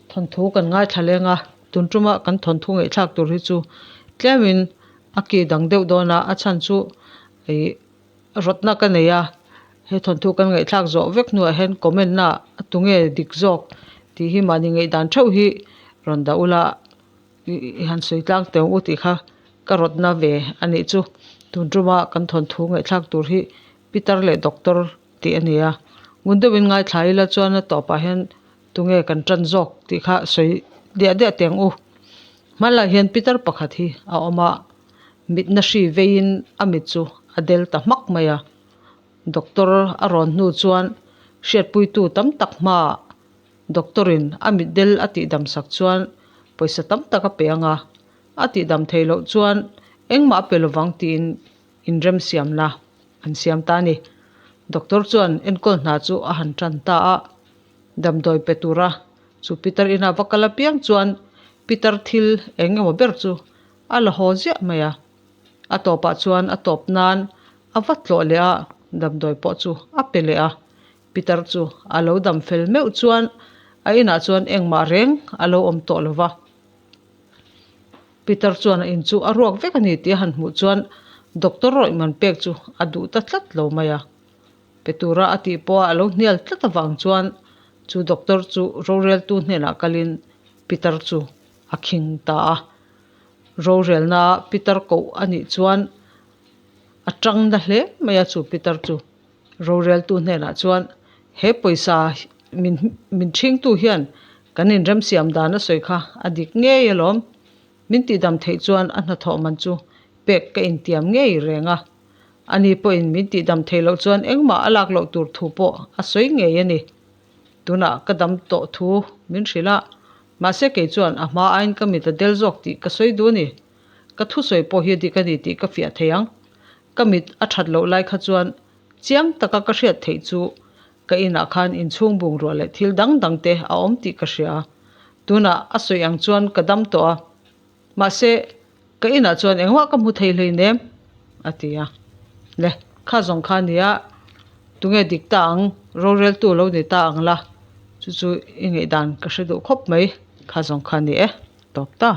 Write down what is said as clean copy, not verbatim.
Thawnthu kan ngaithla leng a, tun tuma kan thawnthu ngaihthlak tur hi chu tlemin a ki dang deuh dawn a, a chhan chu ih rawtna ka nei a, he thawnthu kan ngaihthlak zawh vek hnuah hian comment na a tunge dik zawk tih hi mahni ngaihdan theuh hi rawn dah ula i han sawi tlang teh ang u tih kha ka rawtna ve a nih chu. Tun tuma kan thawnthu ngaihthlak tur hi Pitar leh Doctor tih a ni a, ngun deuhin ngaithla ila chuan a tawpah hian tunge kan tan zawk tih kha sawi diah diah teh ang u. Hmanlai hian pitar pakhat hi a awm a, mitna hri veiin a mit chu a del ta hmak mai a. Doctor a rawn hnu chuan hriatpuitu tam tak hmaah doctor in a mit del a tihdam sak chuan pawisa tam tak a pe ang a, a tihdam theih loh chuan engmah a pe lovang tiin inremsiamna an siam ta a ni. Doctor chuan enkawl hna chu a han tan ta a, damdawi pe tura chu pitar ina va kal apiang chuan pitar thil eng emaw ber chu a la haw ziah mai a. A tawpah chuan a tawp nan a va tlawh leh a, damdawi pawh chu a pe leh a. Pitar chu a lo dam fel meuh chuan a inah chuan engmah reng a lo awm tawh lo va. Pitar chuan a in chu a ruak vek a ni tih a han hmuh chuan Doctor rawih man pek chu a duh ta tlat lo mai a. Pe tura a tih pawha a lo hnial tlat avang chuan chu doctor chu roreltu hnenah kalin Pitar chu a khing ta a. Rorelna Pitar koh a nih chuan a tang na hle mai a chu Pitar chu. Roreltu hnenah chuan he pawisa min min ṭhingtu hian kan inremsiam dan a sawi kha a dik ngei alawm. Min tihdam theih chuan a hnathawh man chu pek ka intiam ngei reng a. Ani pawhin min tihdam theih loh chuan engmah a lak loh tur thu pawh a sawi ngei a ni. Tunah ka dam tawh thu min hrilh a, mahse kei chuan a hma aiin ka mit a del zawk tih ka sawi duh a ni. Ka thusawi pawh hi a dik a ni tih ka fiah thei ang. Ka mit a that loh lai kha chuan chiang taka ka hriat theih chu ka inah khan inchhung bungrua leh thil dang dang te a awm tih ka hria. Tunah a sawi ang chuan ka dam tawh a, mahse ka inah chuan engmah ka hmu thei hleinem a ti a. Le, kha zawng kha nia tunge dik ta ang, roreltu lo ni ta ang la, chu chu i ngaihdan ka hre duh khawp mai, kha zawng kha ni e, tawp ta.